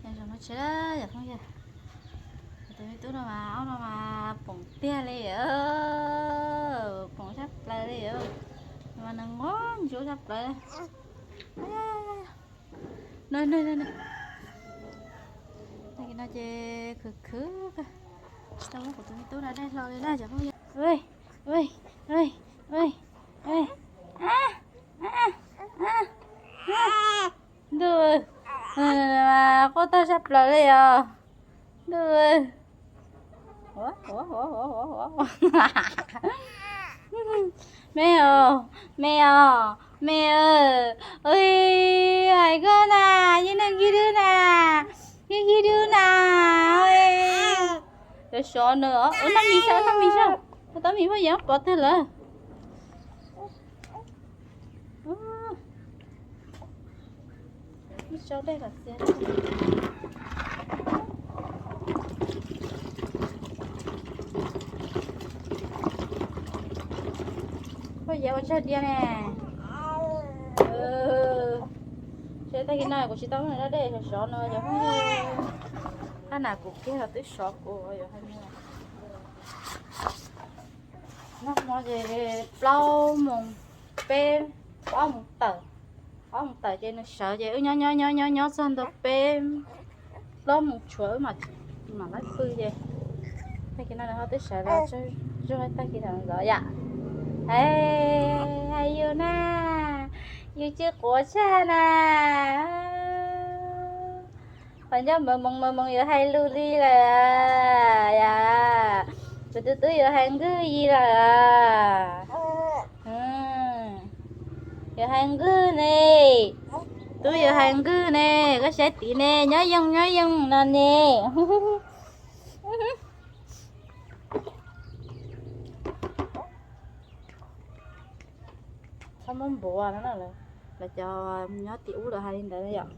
Zoo no tsheb yom phooj ywg. Tus me tub no mas ob no mas poom tiag li, poom tshaj plaws li, mas nws nquag ntsuab tshaj plaws. Tag kis no ces khwv khwv, tsis tau muab kuv tus me tub no dej hlo li na cov phooj ywg. Ntuj, quaj tag sab plaws li os. Ntuj, me os, me os, me, hais koj na, yeej neeg yig dub na, yeej yig dub na. Cov sov nws, noj mis saib, noj mis saib, tau mis poj yam pov twg lawm. Poj yam ua tsawg diav ne. Tag kis no kuv tsis tau muab nws da dej, sov sov no yog qab nas kuv kiag los twb sov kuv yog hais. Nag hmo ces plaub moos peb, ob moos tawm, ob moos tawm ces nws sawv ces wb nyob nyob nyob nyob nyob txog ntua peb, plaub moos tshuav wb mam, mam lawv pw ces tag kis no nws ho twb sawv los tsaug zog tag kis ntawd yom. Hais yus na, yus tsis quav tshaj na. Qhov ncauj mos moos mos moos yuav hais lus li lawm yom. Kuv tus tub yuav hais nkwg li lawm. Yuav hais nkwg ne, tub yuav hais nkwg ne, koj saib tid ne, nyob yooj nyob yooj no ne. Txhob muab npuav no na, lawv cov nyob tim ub lawv hais li ntawd yom.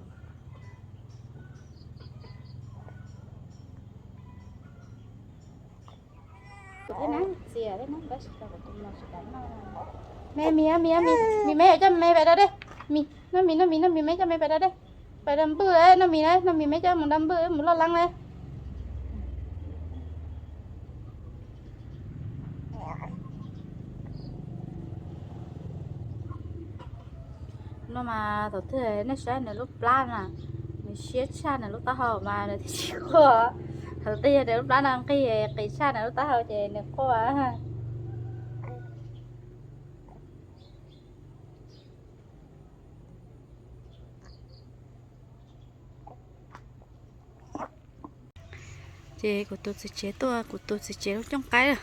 Me, mis, mis, mis, me coj me pais da dej. Mis, noj mis, noj mis, noj mis, me coj me pais da dej. Pais da npwj, noj mis na, noj mis me coj mus da npwj mus loj leeb na. No mas thaum twg nej saib nws lub plab na, nws siab tshaj nws lub taub hau mas nws thiaj tsis quaj. Thaum twg yog nws lub plab no nqig qis tshaj nws lub taub hau ces nws quaj. Ces kuv tus txiv tsev tuaj, kuv tus txiv tsev lub cooj qaib lawm.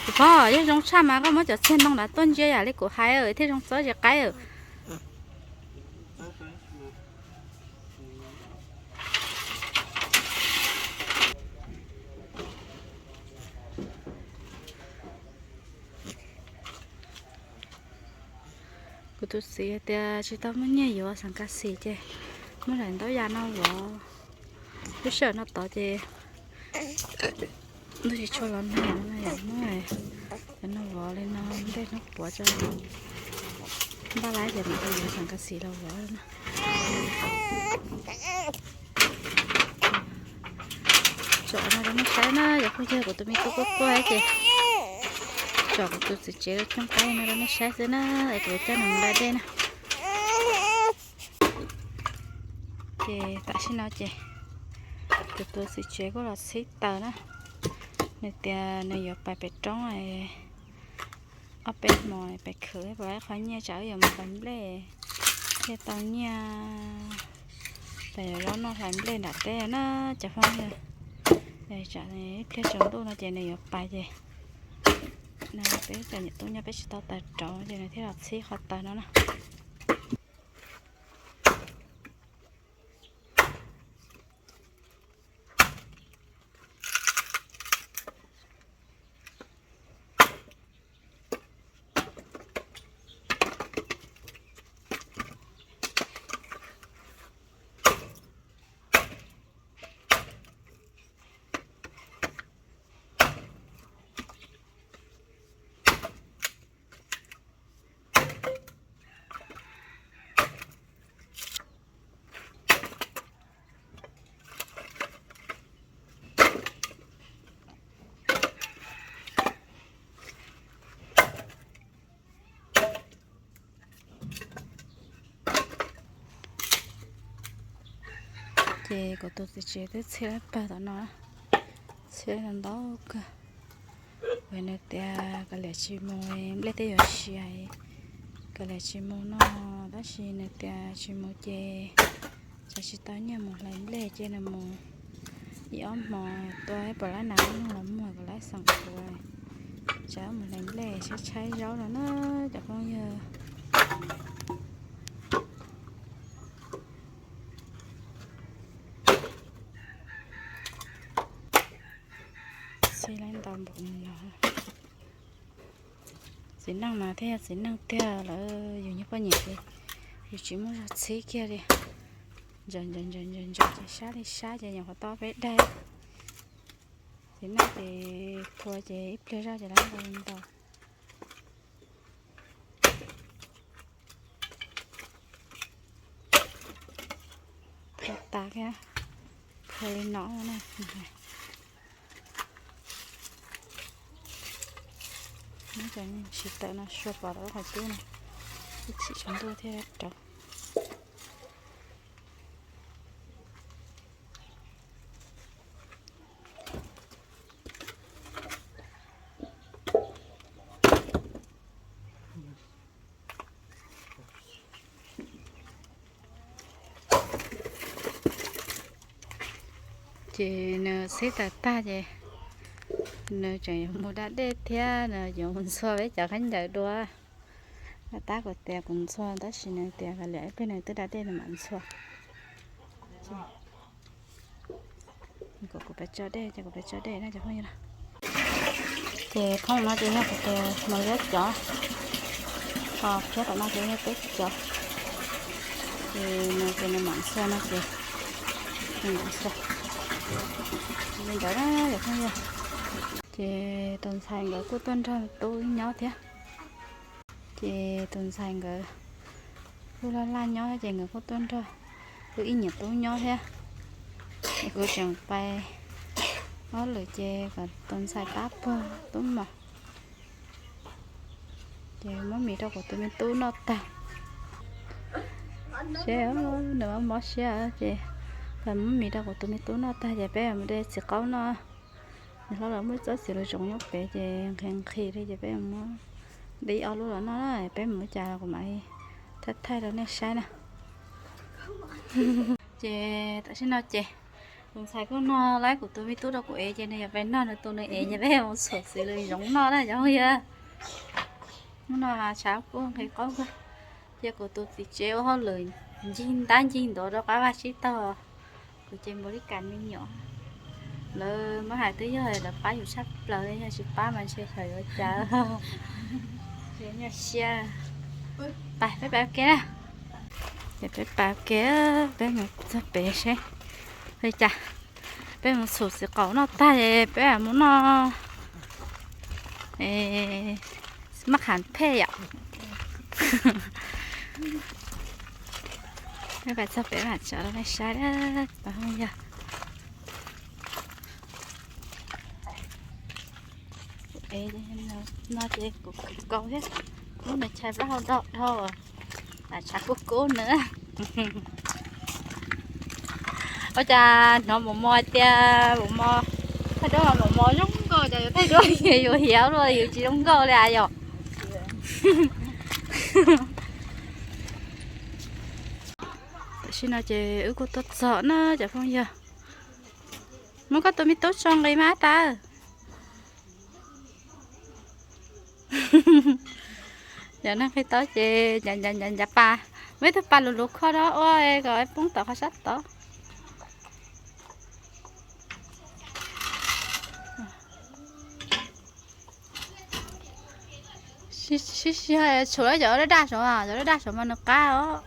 Kuv pog, yog zoo tshaj mas koj muab cov txiag ntoo ntawd tuaj ntsia yam li kuv hais thiaj zoo txob tsis qaib. Kuv tus txiv tias tsis tau muaj nyiaj yuav xeem kas xim ces muab daim ntaub ya no vov. Lub sij hawm no tod ces ntuj tsis tshua los nag no yom, muab cov no vov li no ntej hnub puav tso, npaj lab ces mam li yuav xeem kas xim los vov na. Tsom no rau nej saib na, yog kuj yog kuv tus me tub quaj quaj ces tsom kuv tus txiv tsev lub cooj qaib no rau nej saib xwb na, es kuv coj nws mus da dej na. Ces tam sim no ces kuv tus txiv tsev kuj los txhib taws na, nws tias nws yuav pais pem roob ob peb hmos pais khwv ib qho nyiaj tsam wb yuav mus hlais nplej thiaj tau nyiaj pais zaub noj hlais nplej nram teb na cov phooj ywg. Tsam ib pliag tsaus ntuj no ces nws yuav pais ces peb cov niam tub nyob peb tsis tau taws rauv ces nws thiaj los txhib qhov taws no na. Ces kuv tus txiv tsev twb txhiab lawv pawg tom no, txhiab ntau ntau kawg. Nws tias kav liam tsis mus, nplej twb yuav siav, kav liam tsis mus no, tab sis nws tias tsis mus ces tsam tsis tau nyiaj mus hlais nplej ces nws mus ib ob hmos tua ib puas lab nas los muag kom lab xeem tua, tsam mus hlais nplej tshaib tshaib zaub no na cov phooj ywg. Txiv neej mas thiaj yog txiv neej tiag, lawv yus nyuag poj niam ces yus tsis muaj zog txhib kiag li. Ntsaws ntsaws ntsaws ntsaws ntsaws ces sab li sab ces nyuam qhuav tob peb daig. Txiv neej ces phua ces ib pliag zog ces lawv ntau ntau. Phua tas thiab, phua li no na. Nyob cov tsis tawm no sua pom lawm qhov cub no, ib chim tsaus ntuj thiaj rau. Ces nws xib tawm tag ces nws tseem yuav mus da dej thiab nws yuav mus ntxhua peb cov khaub ncaws dua. Tab kuv tias kuv ntxhua tab sis nws tias kav liam ib pliag nws twb da dej nws mam ntxhua. Kuv pab tso dej, ces kuv pab tso dej na cov phooj ywg. Ces thoob no ces yog kuv tus muam Liab cov, ho thiab tom no ces yog peb cov. Ces nws tias nws mam ntxhua no ces nws mam ntxhua li ntawd na cov phooj ywg. Ces tus ntxhais nkawd kuj tuaj nrog tub nyob thiab. Ces tus ntxhais nkawd kuj laj laj nyob ces nkawd kuj tuaj nrog kuv ib niam tub nyob thiab. Es kuv tseem pais ob lwm ces kom tus ntxhais pab puag tub mom. Ces muab mis rau kuv tus me tub noj tag. Seb nws mob mob siab ces pab muab mis rau kuv tus me tub noj tag ces peb mus de txiv qaub noj. Nws hlob lawv muaj tsob txiv lus zoov nyob pem ces nqhis nqhis li ces peb mus de ob lub los noj na, peb mus ua cas los kuv mam li thaij thaij rau nej saib na. Ces tam sim no ces tus ntxhais kuj noj laib kuv tus me tub rau kuv ev ces nws yuav pais noj nws tus nws ev ces peb mus txhuam txiv lus zoov noj na cov phooj ywg. Hnub no tshav kub nqhis qaub kawg, cia kuv tus txiv tsev ua hauj lwm ncig ntab ncig ntuav rau qab vaj tsib taug. Kuv ces npaum li cas me nyuam, lawv muab hais twb yog lawv pab yus tshaj plaws, yog tsis pab mas ntshe xyov yuav ua cas. Ces nyuaj siab. Pais peb pais ua ke na. Ces peb pais ua ke, peb mus txog pem seb li cas. Peb mus txhuam txiv qaub noj tag es peb mus noj maj qham phem yom. Peb pais txog pem mam tso rau nej saib os. No ces kuv khwv kaus thiab, lub nws chais plaub hau do dhau, tshav kub kub nws. Ua cas hnov maum mos hais tias maum mos thaij duab, maum mos zoo nkauj, cas yuav thaij duab yuav hiav luaj, yus tsis zoo nkauj li as yom. Tam sim no ces wb kuj tuaj txog na cov phooj ywg. Muab koj tus me tub tso nqis mas tas. Yog neeg qhib taub ces ncav ncav ncav pas, muaj ib tug pas luv luv kho rau ua kom poob tom qhov sab tod. Sib sib tshum lawm, cov daj daj saud, cov daj daj saud mas nws qab os.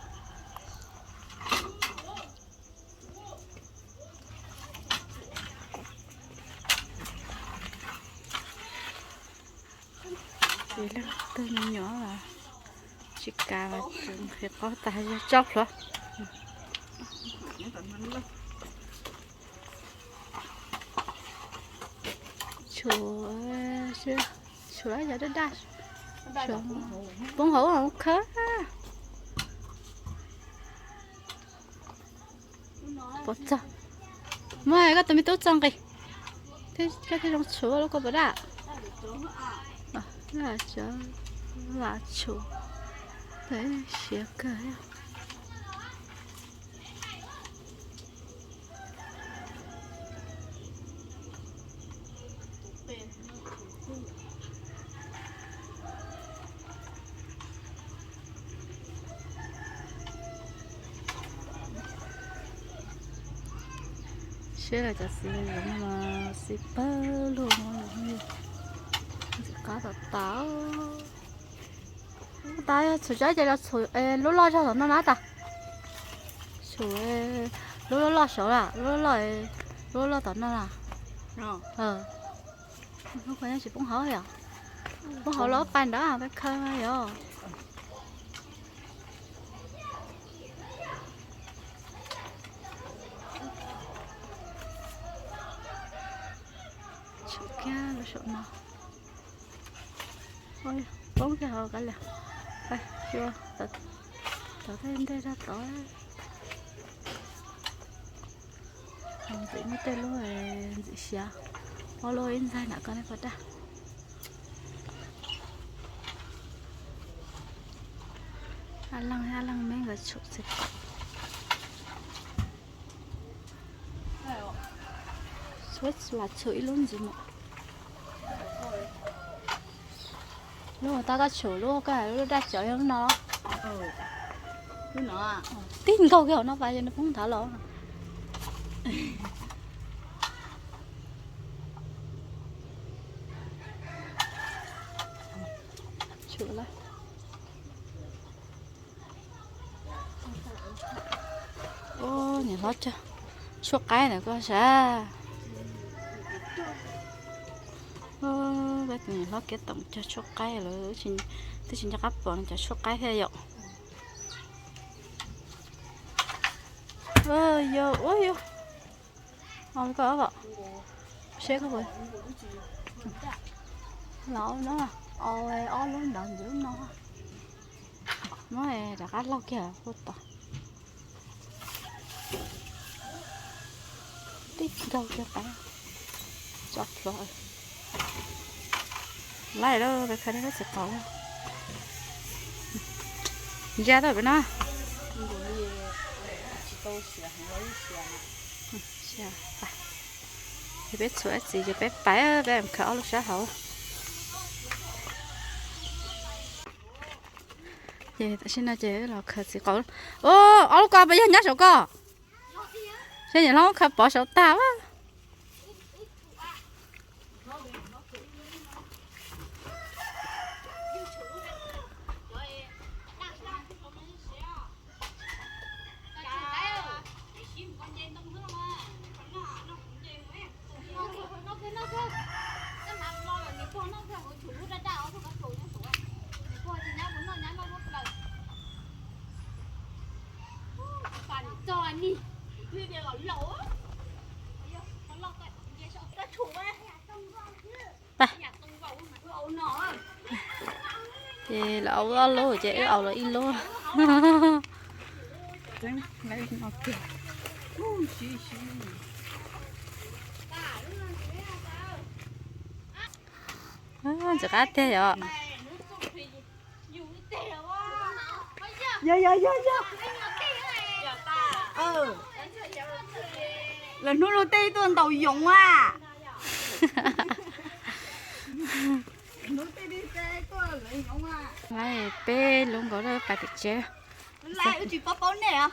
Ces leej twg me nyuam tsis kav mas tseem qhib qaub tas yog tsob plhuav. Tshuav, tshuav yog daj daj, poob hauv khawb. Pov txog. Muab koj tus me tub txo nqis. Koj thiaj zoo tshum lub kua puas daj. Vaj tshum. Siav kawg. Saib los cov xis zoov no mas xis pawg lug no, ntxim qab tas tas. Tas yog txhum tsob ces los txhum lub loj zog tom no na tas. Txhum lub loj loj saud lawm, lub loj loj, lub loj tom no na. Tsis poob hauv yom? Poob hauv los pais nrad peb khaws yom. Tshum kiag lub saum no. Poob kiag hauv kav liam. Tov tej ntej zog tod. Ntxim muaj tej lub ntxim siav, ob lub ib ntxaig nram ko nej puas daj. Ab leej ab leej me nkawd tshum txiv qaum. Lam tshum ib lub ntxiv mus. Lub tau koj tshum lub, koj hais lub daj cov yog lub no. Tib nkaug kiag hauv no pas yog nws poob nthav los. Tshum lawm. Ub, niam hlob cog tshuaj qaib ntawm koj sav. Peb tus niam hlob kiab toom cog tshuaj qaib lawm, twb tsis nco qab pom cov tshuaj qaib thiab yom. Yog ua yog, seb koj puas, los no, ob lub ntawd ntxiv lub no, muab rov qab laug kiag kuj tau. Tib nkaug kiag qab tso plhuav. Laij lawm, peb khaws nej lub txiv qaum lawm. Ntsia tau peb no. Ces peb txhuam ib txiv ces peb pais, peb khaws ob lub sab hauv. Ces tam sim no ces los khaws txiv qaum. Ob lub ko puas yog nyob saum ko? Seb niam hlob khaws pov saum tag. Ces lawv au ob lub ces wb au los ib lub. Ntxim qab tiag yom. Yog yog yog yog. Lawv hnub lub tej tuaj ntaus yoov a. Peb lub nkaus pais tim tsev. Qab mas yuav cov tom no qab yom.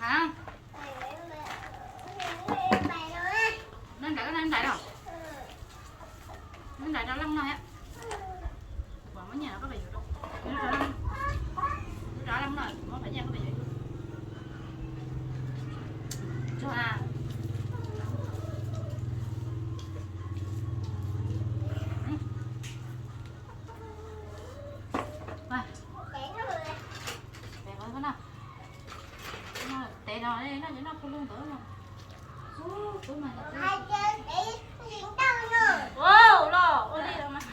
Hả? Noj ntais, koj noj ntais los? Noj ntais rau Leej noj thiab. Kuv muab nyiaj rau koj pais yuav rau. Kuv rov Leej noj, kuv muab pais nyiaj koj pais yuav. Tsuag na. Tes no, noj ces noj kawg lug ntawd no. Ua los ua li los mas.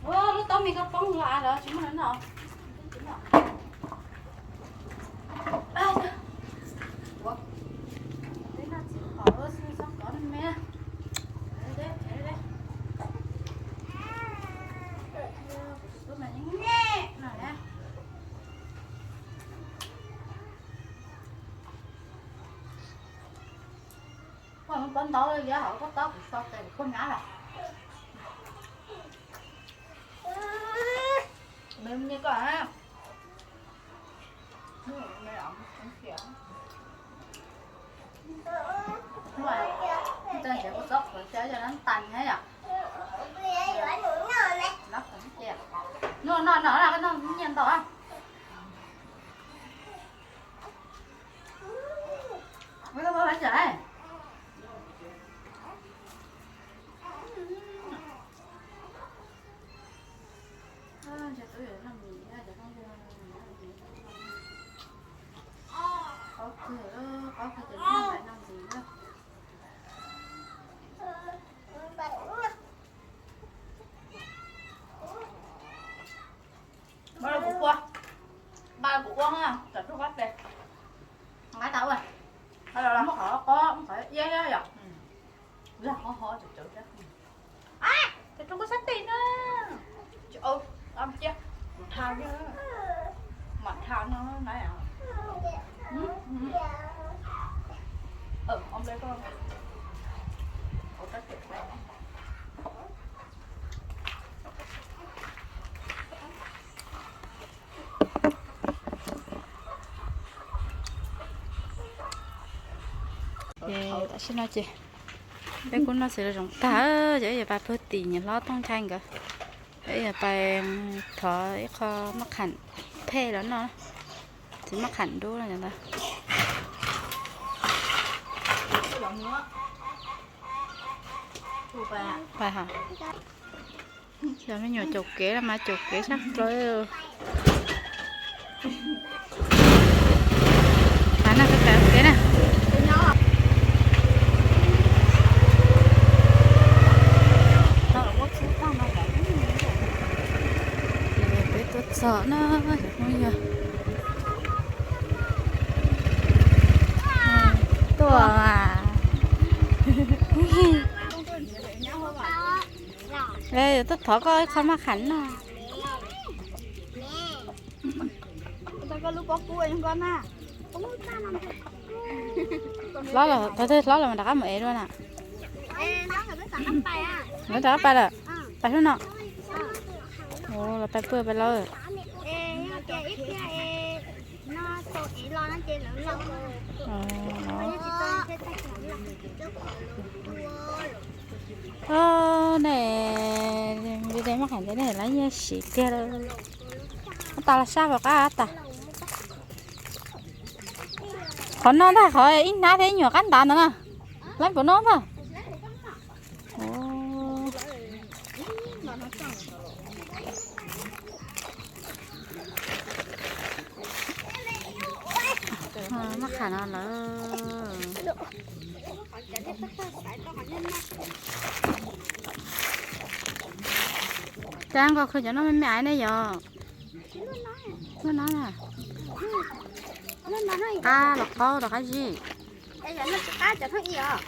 Ua lub taub mis koj poob los av los tsis muaj no. Ua, teb noj txiv qos xwb txhob kov me. Tus tub mas yeej nyiam no na. Koj muab pob ntaub liab hauv koj taub kuv so tes kuv khuam nyab lawm. Me me koj a. Ntawd ces kuv txob qhuav xyaw cov no tas thiab yom. Noj no no koj noj nyiaj ntau a. Qaub kawg, qaub kawg ces noj nqaij noj ntxiv na. Npaj rau kuv ua, npaj rau kuv ua, kom rau qab tes. Nqaij tas ua, muab qhov qob, muab qhov iab iab yom. Kuv yog qhov hov cawv cawv thiab. Ces rau koj sab tes na. Cia, mam tha no na. Ces tam sim no ces peb kuj noj txiv los zoo tag, ces wb yuav pais pawg tim niam hlob Tooj Nchai nkawd. Wb yuav pais thov ib qho maj qham phem los noj, txiv maj qham dub no ntag. Pais hos. Cov me nyuam caum kev los mas caum kev sab plaws. Pais no, pais kev na. Peb tuaj txog na, cov phooj ywg. Tuaj as. Yuav tuaj thov koj ib qho maj qham noj. Hlob los, thaum twg hlob los mas rov qab mus ev dua na. Lawv rov qab pais lawm, pais hnub no. Los pais pw pais lawm. Nej, video maj qham ntawd nej lawv yeej siv kiag tas los sab pom qab tas. Qhov no ntag, qhov ib hnab thiab ib nyuag qab ntav ntawd na. Lawv puas noj ntag? Maj qham no lawm. Cas nkauj kawg cov no me me aiv ne yom? Lub no na. Qab los qaub rau qab zib. Tsis qab cov no ib os.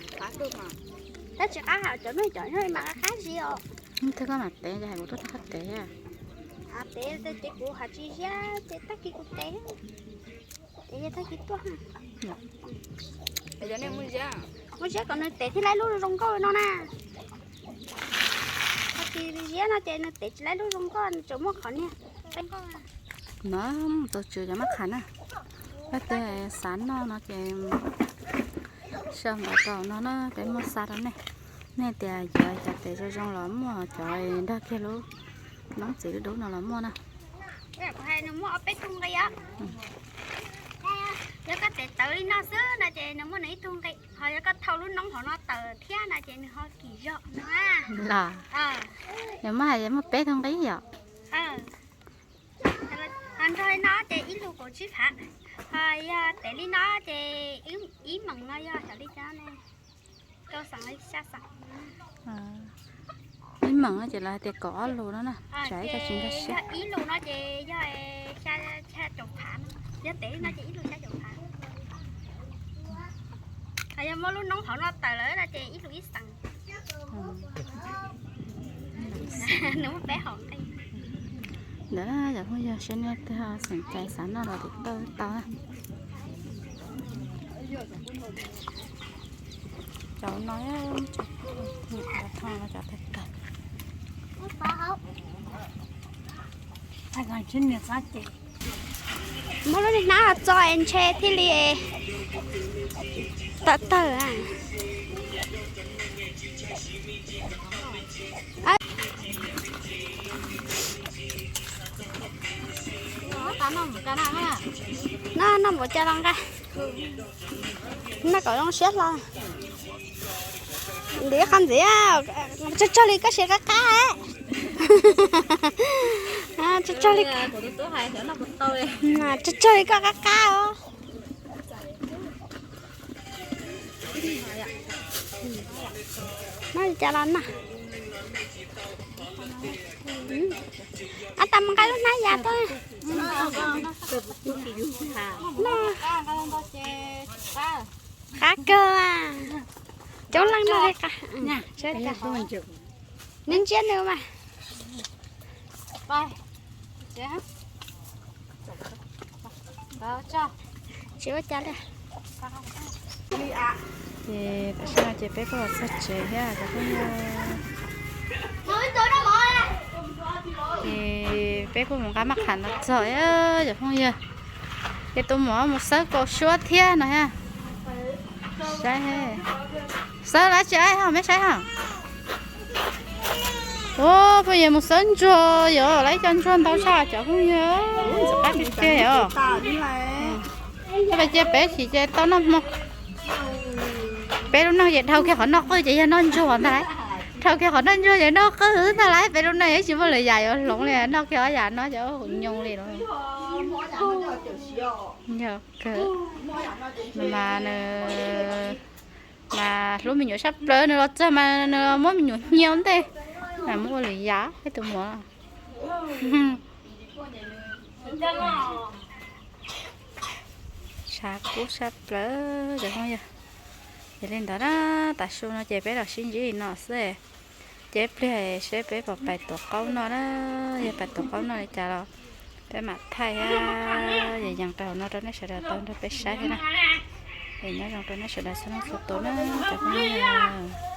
Tab tsis qab cov no, cov no mas qab zib os. Thawj koj mam tev ces hais kuv tuaj thawj koj tev. Tev ces kuv hais tsis ziab ces tag kis kuv tev. Tev tag kis tuaj. Muaj ziab kom nws tev thiaj laib lub zoo nkauj no na. Tag kis ziab no ces nws tev tsis laib lub zoo nkauj, nws tseem muaj qhov niag. No mus tau tswv cov maj qham na. Leej twg xav noj no ces sau ntawv rau no na, peb muab xa rau nej. Nej tias yuav cov tev zoo zoo los muaj, cov nrog kiag lub noob txiv dub dub no los muaj na. Yog koj tev tawv li no xwb no ces nws muaj nws ib tug nqi, ho yog koj thau lub noob hauv no tawm thiab no ces nws ho kim zog no. Los, yog muaj hais muaj peb tug nqi yom. Ho nrog li no ces ib lus kaum tsib phav, ho yog tev li no ces ib meem no yog xyov li cas ne, rau xeem li xya xeem. Ib meem no ces lawv hais tias kaum ob lus no na, tsam ib tsis nkag siab. Ib lus no ces yog xya caum phav, yog tev li no ces ib lus xya caum phav. Ho yog muab lub noob hauv no tawm lawm no ces ib lus ib xeem. Nws muaj peb hom nqi. Ntawd cov phooj ywg seb nej twg xom cai xav noj los tiv tauj tau na. Cov no, cov tag tag. Muab lub niag hnab tso es ntshe thiaj li tawm tawg. Noj, noj npaum cas los nqa. Noj kom zoo siab hlo. Ntim qhov ntxiv, tsawg tsawg li koj siav qab qab. Tsawg tsawg li, tsawg tsawg li koj qab qab os. Noj li cas los noj. Ab, tas mus nqa lub hnab yas tuaj. Qab kawg mas. Coob leej noj li qab. Neb ntsiab nws mas. Tsis ua cas li. Ces tam sim no ces peb kuj los txog tsev thiab cov phooj ywg. Ces peb kuj mus nqa maj qham no txog cov phooj ywg. Ces tus muam mus xawb kaus suab thiab no thiab. Saib, xawb lawv tsis aib hos meb saib hos. Ua phooj ywg mus xawb ntsuag, yog lawv cov ntsuag ntau tshaj cov phooj ywg, ntxim qab tiag tiag os. Peb cia peb chim ces tau noj hmo. Peb lub neej ces dhau kiag qhov noj qwj ces yog noj ntsuag ntag lauj. Dhau kiag qhov noj ntsuag ces noj qwj ntag lauj. Peb lub neej tsis muaj lwm yam yuav hloov li, noj kiag ob yam no ces ua nyoos li no. Yog kawg. Mas nws, mas hlub me nyuam sab plaws, nws los txog mas nws muab me nyuam hnia ua ntej, mas muab ua lwm yam peb tus muam. Tshav kub sab plaws cov phooj ywg. Yog li ntawd na, tav su no ces peb los sib ntsib li no xwb. Ces ib pliag seb peb puas pais tuav qaub noj na, yog pais tuav qaub noj li cas los peb mam thaij thiab yees rau hauv no rau nej sawv daws tau nrog peb saib thiab na. Es nyob zoo rau nej sawv daws txhua leej txhua tus na cov phooj ywg.